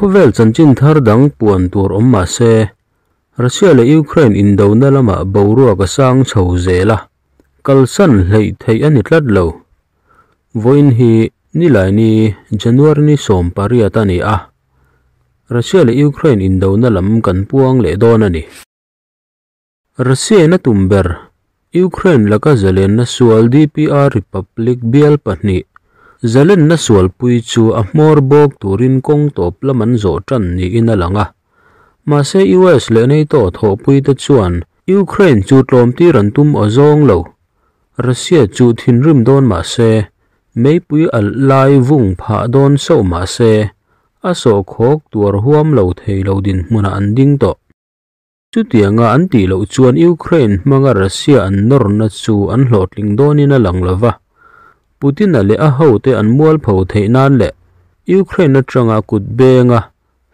Khawvel chanchin thar dang puan tur awm mah se, Russia leh Ukraine indona lamah boruak a sang chho zel a, kalsan hleih theih a ni tlat lo. Vawiin hi Nilaini January ni 18 a ni a, Russia leh Ukraine indona lam kan puang leh dawn a ni. Russia in a tum ber, Ukraine laka zalenna sual DPR Republic bial pahnih zalenna sualpui chu a hmawr bawk turin kawng tawp lam an zawh tan niin a lang a. Mahse US leh NATO thawhpuite chuan Ukraine chu tlawmtir an tum awzawng lo. Russia chu thinrim dawn mah se, meipui alh lai vung phah dawn sauh mah se, a sawhkhawk tuar huam lo thei lo dinhmunah an ding tawh. Chutianga an tih loh chuan Ukraine hmanga Russia an nawrna chu an hlawhtling dawnin a lang lo va, Putin-a leh a hote an mualpho theih nan leh Ukraine atanga kut benga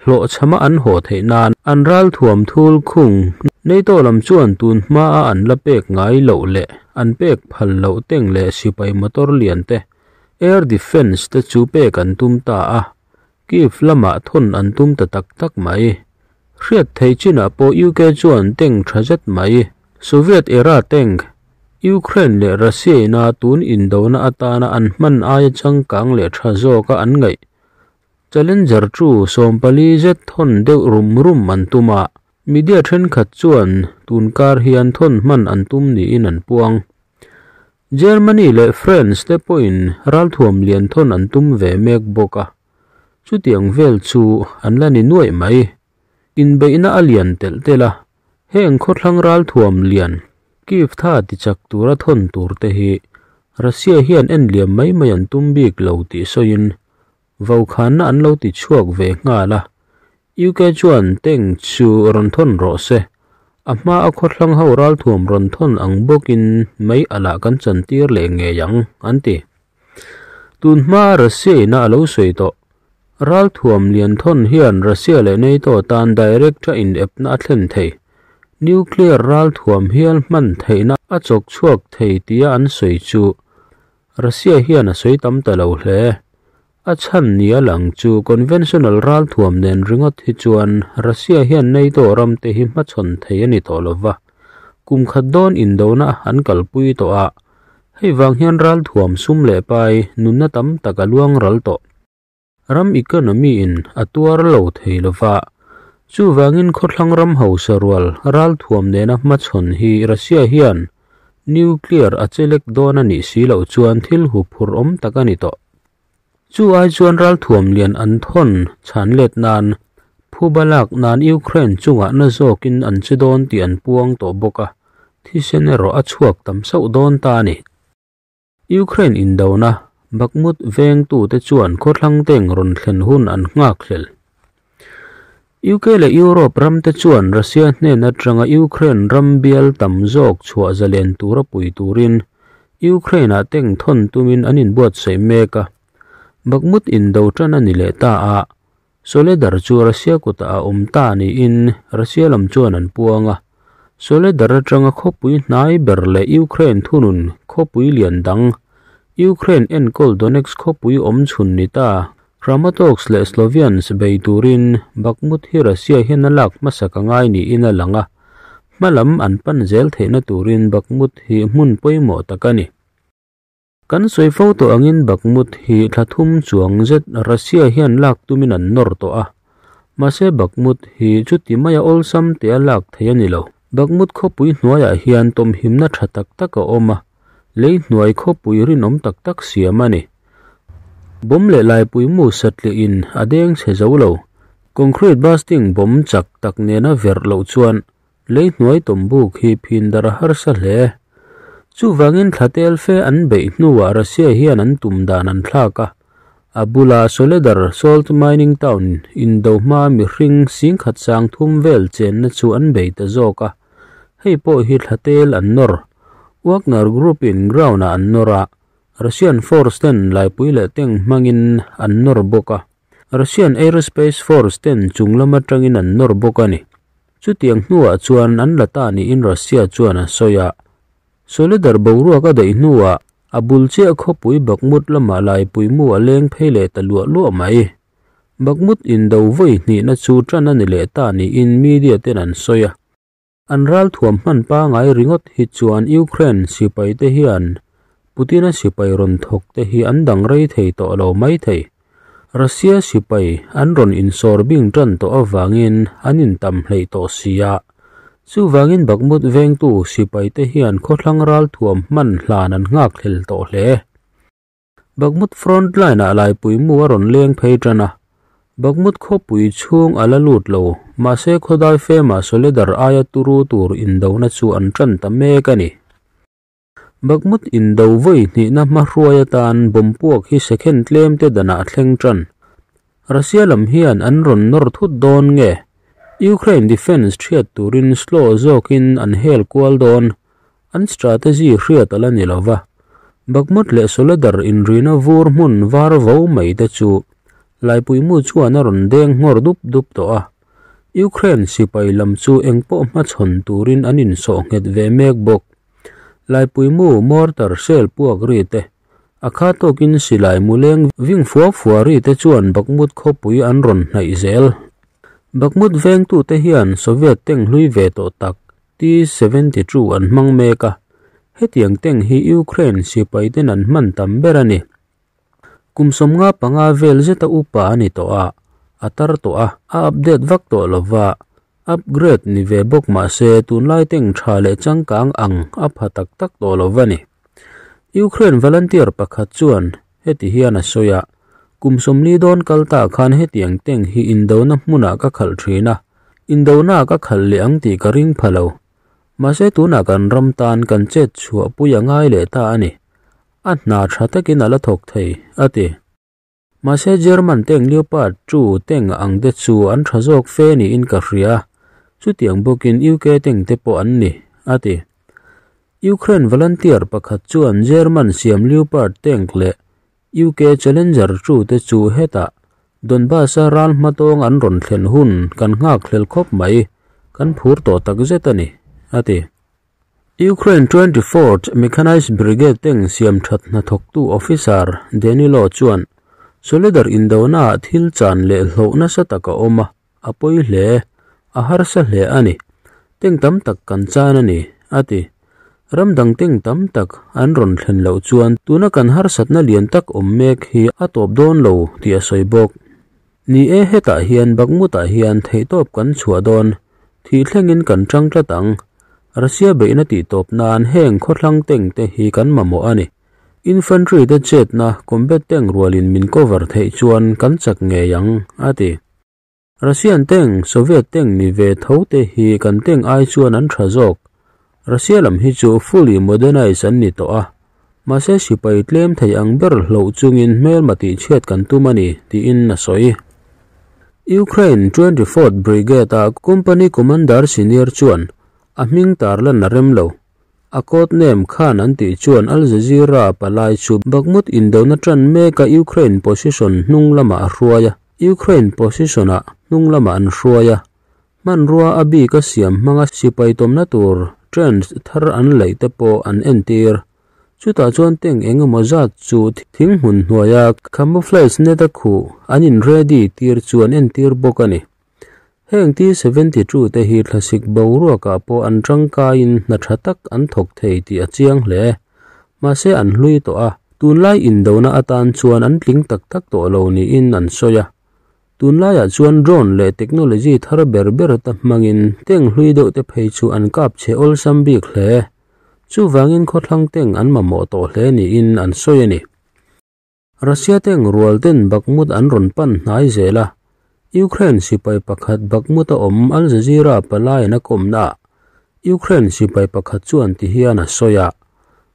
hlawhchhama an haw theih nan an ralthuam thul khung NATO lam chuan tun hmaa an la pek ngai loh leh an pek phal loh teng leh sipai motor lian te air defence te chu pek an tum ta a. Kyiv lamah thawn an tum ta tak tak mai. Hriat theih chinah pawh UK chuan tank tha zet mai, Soviet era tank, Ukraine leh Russia ina tun indona atana an hman aia changkang leh tha zawka an ngaih Challenger 2 sawmpali zet thawn deuh rum rum an tum a, media thenkhat chuan tun kar hian thawn hman an tum niin an puang. Germany leh France te pawhin ralthuam lian thawn an tum ve mek bawk a, chutiang vel chu an la ni nuaih mai. Inbeihna a lian telh telh a, heng khawthlang ralthuam lian Kyiv tha tichak tura thawn tur te hi Russia hian en liam mai mai an tum bik lo tih sawiin vokhanna an lo ti chhuak ve nghal a. UK chuan tank chu rawn thawn rawh se, a hma a khawthlang ho ralthuam rawn thawn ang bawkin mei alah kan chantir leh ngei ang, an ti. Tun hma Russia ina a lo sawi tawh. Ralthuam lian thawn hian Russia leh NATO tan direct a inepna a thlen thei. Nuclear ralthuam hial hman theihna a chawk chhuak thei tia an sawi chu Russia hian a sawi tam ta lo hle. A chhan ni a lang chu conventional ralthuam nen ringawt hi chuan Russia hian NATO ram te hi hmachhawn thei a ni tawh lo va, kum khat dawn indona an kalpui tawh a, hei vang hian ralthuam sum leh pai nunna tam tak a luang ral tawh. Ram economy in a tuar lo thei lo va, chuvangin khawthlang ram hausa rual ralthuam nena hmachhawn hi Russia hian nuclear a chelek dawn a nih si loh chuan thil huphurh awm tak a ni tawh. Chu ai chuan ralthuam lian an thawn chhan let nan phuba lak nan Ukraine chungah na zawkin an che dawn tih an puang tawh bawk a, thisen erawh a chhuak tam sauh dawn ta a ni. Ukraine indona Bakhmut vengtute chuan khawthlang teng rawn thlen hun an nghak hlel. UK leh Europe ramte chuan Russia hnen atanga Ukraine ram bial tam zawk chhuah zalen tura pui turin Ukraine-ah tank thawn tumin an inbuatsaih mek a. Bakhmut indo tan a ni leh ta a, Soledar chu Russia kutah a awm ta niin Russia lam chuan an puang a. Soledar atanga khawpui hnai ber leh Ukraine thunun khawpui lian dang, Ukraine enkawl Donetsk khawpui awm chhun ni ta Kramatorsk leh Sloviansk bei turin Bakhmut hi Russia hian a lak hmasak a ngai niin a lang a, hmalam an pan zel theihna turin Bakhmut hi hmun pawimawh tak a ni. Kan sawi fo tawh angin Bakhmut hi thla thum chuang zet Russia hian lak tumin an nawr tawh a, mahse Bakhmut hi chuti maia awlsam tea lak theih a ni lo. Bakhmut khawpui hnuaiah hian tawmhimna tha tak tak a awm a, lei hnuai khawpui rinawm tak tak siam a ni. Bomb leh laipui mu satliah in a deng chhe zo lo. Concrete busting bomb chak tak nena verh loh chuan lei hnuai tawm buk hi phin dar a harsa hle. Chuvangin thla tel fe an beih hnuah Russia hian an tum dan an thlak a. A bula Soledar salt mining town indo hma mihring singkhat sang thum vel chenna chu an bei ta zawk a. Hei pawh hi thla tel an nawr. Wagner Group in ground ah an nawr a. Russian force ten laipui leh tank hmangin an nawr bawk a, Russian Aerospace Force ten chung lam atangin an nawr bawk a ni. Chutiang hnuah chuan an la ta niin Russia chuan a sawi a. Soledar boruak a daih hnuah a bul chiah khawpui Bakhmut lamah laipui mu a leng phei leh ta luah luah mai. Bakhmut indo vawi hnihna chu ṭan a ni leh ta niin media ten an sawi a. An ralthuam hman pangai ringawt hi chuan Ukraine sipai te hian Putin-a sipai rawn thawk te hi an dang rei thei tawh lo mai thei. Russia sipai an rawn insawr bing ṭan tawh avangin an intam hleih tawh si a. Chuvangin Bakhmut vengtu sipai te hian khawthlang ralthuam hman hlan an nghakhlel tawh hle. Bakhmut front line-ah laipui mu a rawn leng phei ṭan a, Bakhmut khawpui chhung a la lut lo, mahse khawdai fema Soledar aia turu tur indona chu an ṭan ta mek a ni. Bakhmut indo vawi hnihna hmahruai atan bomb puak hi sekhen tlem te danah a thleng ṭan. Russia lam hian an rawn nawr thut dawn nge? Ukraine defence ṭhiat turin slow zawkin an hel kual dawn? An strategy hriat a la ni lo va, Bakhmut leh Soledar inrina vur hmun var vo mai te chu Laipuimu chuan a rawn deng nghawr dup dup tawh a. Ukraine sipai lam chu engpawh hmachhawn turin an insawh nghet ve mek bawk. Laipuimu mortar shell puak ri te, a kha tawkin silai mu leng ving fua fua ri te chuan Bakhmut khawpui an rawn hnaih zel. Bakhmut vengtute hian Soviet tank hlui ve tawh tak T-72 an hmang mek a, hetiang tank hi Ukraine sipaiten an hman tam ber a ni. Kum 55 vel zeta upa a ni tawh a, a tar tawh a, a update vak tawh lo va, upgrade ni ve bawk mah se tunlai tank tha leh changkang ang a pha tak tak tawh lo va ni. Ukraine volunteer pakhat chuan heti hian a sawi a, Kum 40 dawn kal ta khan hetiang tank hi indona hmunah ka khalh thin a, Indona ka khalh leh ang tih ka ring pha lo. Mahse tunah kan ram tan kan chet chhuah pui a ngai leh ta a ni. A hna tha takin a la thawk thei, a ti. Mahse German tank Leopard 2 tank ang te chu an tha zawk fe niin ka hria, chutiang bawkin UK tank te pawh an ni, a ti. Ukraine volunteer pakhat chuan German siam Leopard tank leh UK Challenger 2 te chu hetah Donbas-a ral hmatawng an rawn thlen hun kan nghakhlel khawp mai, kan phur tawh tak zet a ni, a ti. Ukraine 24th Mechanized Brigade tank siam that hnathawktu officer Danilo chuan Soledar indonaah thil chan leh hlauh nasa tak a awm a, a pawi hle, a harsa hle a ni. Tank tam tak kan chan a ni, a ti. Ram dang tank tam tak an rawn thlen loh chuan tuna kan harsatna lian tak awm mek hi a tawp dawn lo tih a sawi bawk. Ni e, hetah hian Bakhmut-ah hian theihtawp kan chhuah dawn, thih thlengin kan tang tlat ang. Russia beihna tih tawp nan heng khawthlang tank te hi kan mamawh a ni. Infantry te chetna combat tank rualin min cover theih chuan kan chak ngei ang, a ti. Russian tank, Soviet tank ni ve tho te hi kan tank ai chuan an tha zawk. Russia lam hi chu fully modernize an ni tawh a, mahse sipai tlem thei ang ber hloh chungin hmelma tihchhiat kan tum a ni, tiin a sawi. Ukraine 24th Brigade-a company commander senior chuan a hming tarlan a rem lo. A code name khan an tih chuan Al Jazeera palai chu Bakhmut indona tan meka Ukraine position hnung lamah a hruai a. Ukraine position-ah hnung lamah an hruai a, hmanrua a bik a siam hmanga sipai tawmna tur trench thar an laih te pawh an entir. Chutah chuan tank eng emaw zat chu thing hmun hnuaia camouflage net a khuh an in ready tir chu an entir bawk a ni. Heng T-72 te hi thlasik boruakah pawh an tangkaiin hna tha tak an thawk thei tih a chiang hle. Mahse an hlui tawh a, tunlai indona atan chuan an tling tak tak tawh lo niin an sawi a. Tunlaiah chuan drone leh technology thar ber ber ta hmangin tank hlui deuh te phei chu an kap chhe awlsam bik hle. Chuvangin khawthlang tank an mamawh tawh hle niin an sawi a ni. Russia tank rual ten Bakhmut an rawn pan hnai zel a, Ukraine sipai pakhat Bakhmut a awm Al Jazeera palaiin a kawmna ah Ukraine sipai pakhat chuan ti hian a sawi a,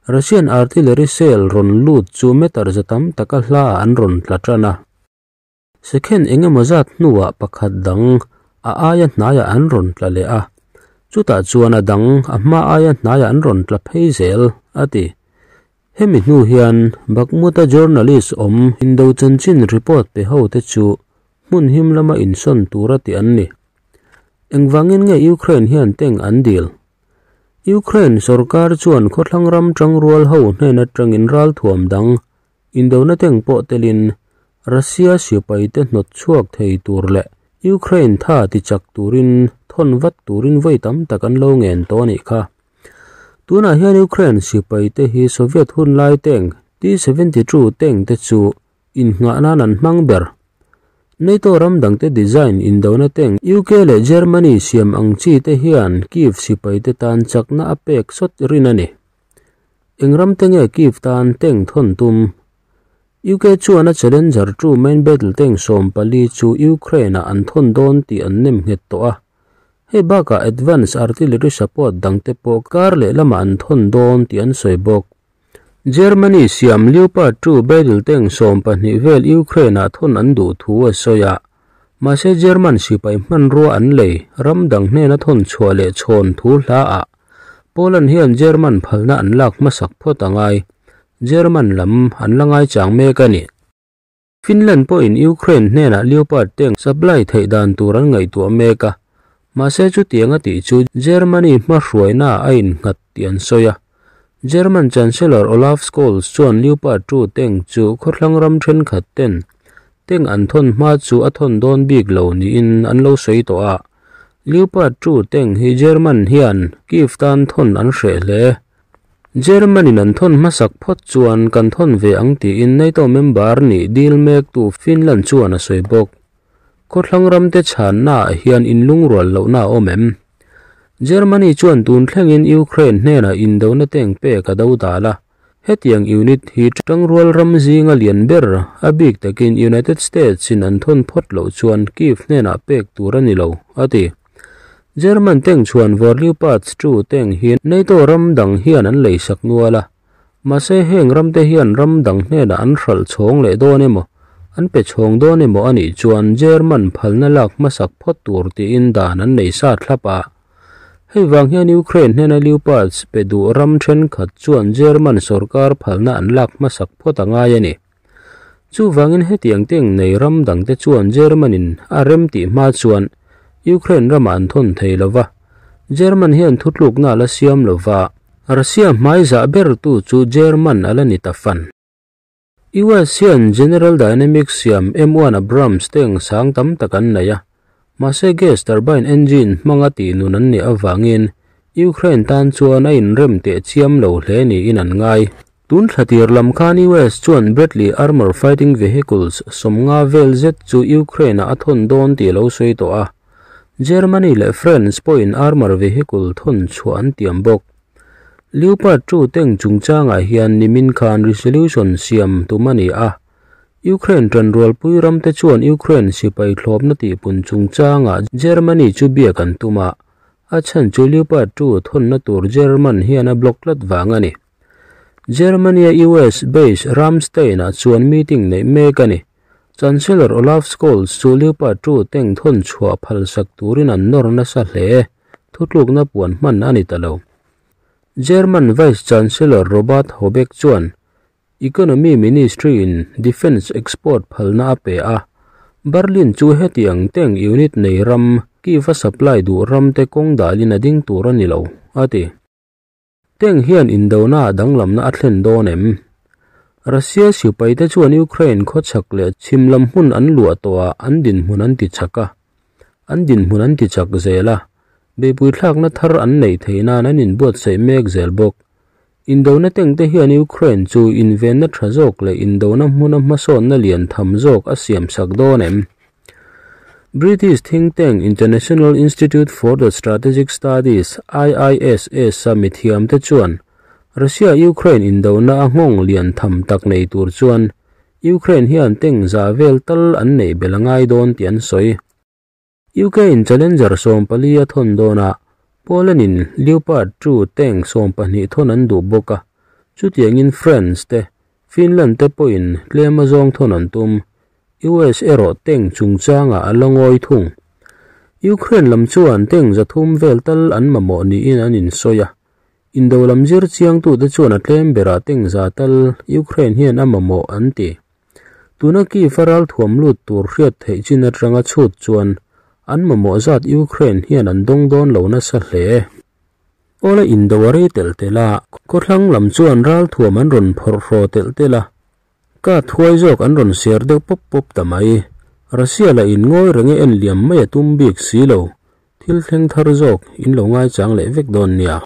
Russian artillery shell rawn lut chu meter za tam taka hla an rawn tla tan a. Second engemaw zat hnuah pakhat dang a aia hnaiah an rawn tla leh a, chutah chuan a dang a hma aia hnaiah an rawn tla phei zel, a ti. Hemi hnu hian Bakhmut-a journalist awm indo chanchin report pe ho te chu hmun him lama insawn tura tih an ni. Engvangin nge Ukraine hian tank an dil? Ukraine sorkar chuan khawthlang ram tangrual ho hnen atangin ralthuam dang indona tank pawh telin Russia sipaite hnawt chhuak thei tur leh Ukraine tha tichak turin thawn vat turin vawi tam tak an lo ngen tawh a nih kha. Tunah hian Ukraine sipaite hi Soviet hun lai tank T-72 tank te chu innghah nan an hmang ber. NATO ram dangte design indona tank UK leh Germany siam ang chi te hian Kyiv sipaite tan chakna a pek sawt rin a ni. Eng ram te nge Kyiv tan tank thawn tum? UK chuan a Challenger 2 main battle tank 14 chu Ukraine ah an thawn dawn tih an nem nghet tawh a. Hei bakah advance artillery support dangte pawh kar leh lamah an thawn dawn tih an sawi bawk. Germany siam Leopard 2 battle tank 12 vel Ukraine ah thawn an duh thu a sawi a. Mahse German sipai hmanrua an lei ram dang hnena thawn chhuah leh chhawn thu hla ah Poland hian German phalna an lak hmasak phawt a ngai. German lam an la ngai chang mek a ni. Finland pawhin Ukraine hnenah Leopard tank supply theih dan tur an ngaihtuah mek a, mahse chutiang a tih chu Germany hmahruaina a innghat tih an sawi a. German Chancellor Olaf Scholz chuan Leopard 2 tank chu khawthlang ram thenkhat ten tank an thawn hma chu a thawn dawn bik lo niin an lo sawi tawh a. Leopard 2 tank hi German hian Kyiv tan thawn an hreh hle. German in an thawn hmasak phawt chuan kan thawn ve ang tiin NATO member nih dil mektu Finland chuan a sawi bawk. Khawthlang ramte chhanna ah hian inlungrual lohna a awm em? Germany chuan tun thlengin Ukraine hnenah indona tank pek a do dal a. Hetiang unit hi tangrual ram zinga lian ber a bik takin United States in an thawn phawt loh chuan Kyiv hnenah pek tur a ni lo, a ti. German tank chuan vawr Leopard 2 tank hi NATO ram dang hian an lei sak nual a. Mahse heng ramte hian ram dang hnenah an hralh chhawng leh dawn emaw, an pe chhawng dawn emaw a nih chuan German phalna lak hmasak phawt tur tiin dan an nei sa thlap a. Hei vang hian Ukraine hnena Leopards pe duh ram thenkhat chuan German sorkar phalna an lak hmasak phawt a ngai a ni. Chuvangin hetiang tank nei ram dangte chuan German in a rem tih hma chuan Ukraine ramah an thawn thei lova. German hian thutlukna a la siam lova, Russia hmai zah bertu chu German a la ni ta fan. US hian General Dynamics siam M1 Abrams tank sang tam tak an nei a, mahse gas turbine engine hmanga tih nun an nih avangin Ukraine tan chuan a inrem teh chiam lo hle niin an ngai. Tun thlatir lam khan US chuan Bradley Armor Fighting Vehicles 50 vel zet chu Ukraine ah a thawn dawn tih a lo sawi tawh a. Germany leh France pawhin armor vehicle thawn chhuah an tiam bawk. Leopard 2 tank chungchangah hian nimin khan resolution siam tum a ni a. Ukraine tanrualpui ramte chuan Ukraine sipai thlawpna tihpun chungchangah Germany chu biak an tum a. A chhan chu Leopard 2 thawnna tur German hian a block tlat vang a ni. Germany a US base Ramstein ah chuan meeting neih mek a ni. Chancellor Olaf Scholz chu Leopard 2 tank thawn chhuah phalsak turin an nawr nasa hle. Thutlukna puan hman a ni ta lo. German Vice Chancellor Robert Habeck chuan Economy Ministry in Defence Export phalna a pe a. Berlin chu hetiang tank unit nei ram Kyiv a supply duh ramte kawng dalin a ding tur a ni lo, a ti. Tank hian indona a danglamna a thlen dawn em? Russia sipaite chuan Ukraine khawchhak leh chhim lam hmun an luah tawh ah an dinhmun an ti chak a. An dinhmun an ti chak zel a. Beipui thlakna thar an neih theih nan an inbuatsaih mek zel bawk. Indona tank te hian Ukraine chu invenna tha zawk leh indona hmuna hmasawnna lian tham zawk a siam sak dawn em? British think tank International Institute for the Strategic Studies, IISS, a mithiamte chuan Russia-Ukraine indona a nghawng lian tham tak nei tur chuan Ukraine hian tank za vel tal an neih bel a ngai dawn tih an sawi. UK in Challenger 14 a thawn dawn a, Poland in Leopard 2 tank 12 thawn an duh bawk a, chutiangin France te, Finland te pawhin tlem a zawng thawn an tum. US erawh tank chungchangah a la ngawi thung. Ukraine lam chuan tank 300 vel tal an mamawh niin an insawi a. Indo lam zir chiangtute chuan a tlem berah tank za tal Ukraine hian a mamawh an ti. Tuna Kyiv a ral thuam lut tur hriat theih chin atanga chhut chuan an mamawh zat Ukraine hian an dawng dawn lo nasa hle. Awla indo a rei telh telh a, khawthlang lam chuan ral thuam an rawn phawrh hraw telh telh a. Ka thuai zawk an rawn share deuh pawp pawp ta mai. Russia la in ngawi reng e en liam mai a tum bik si lo. Thil thleng thar zawk in lo ngaichang leh vek dawn nia.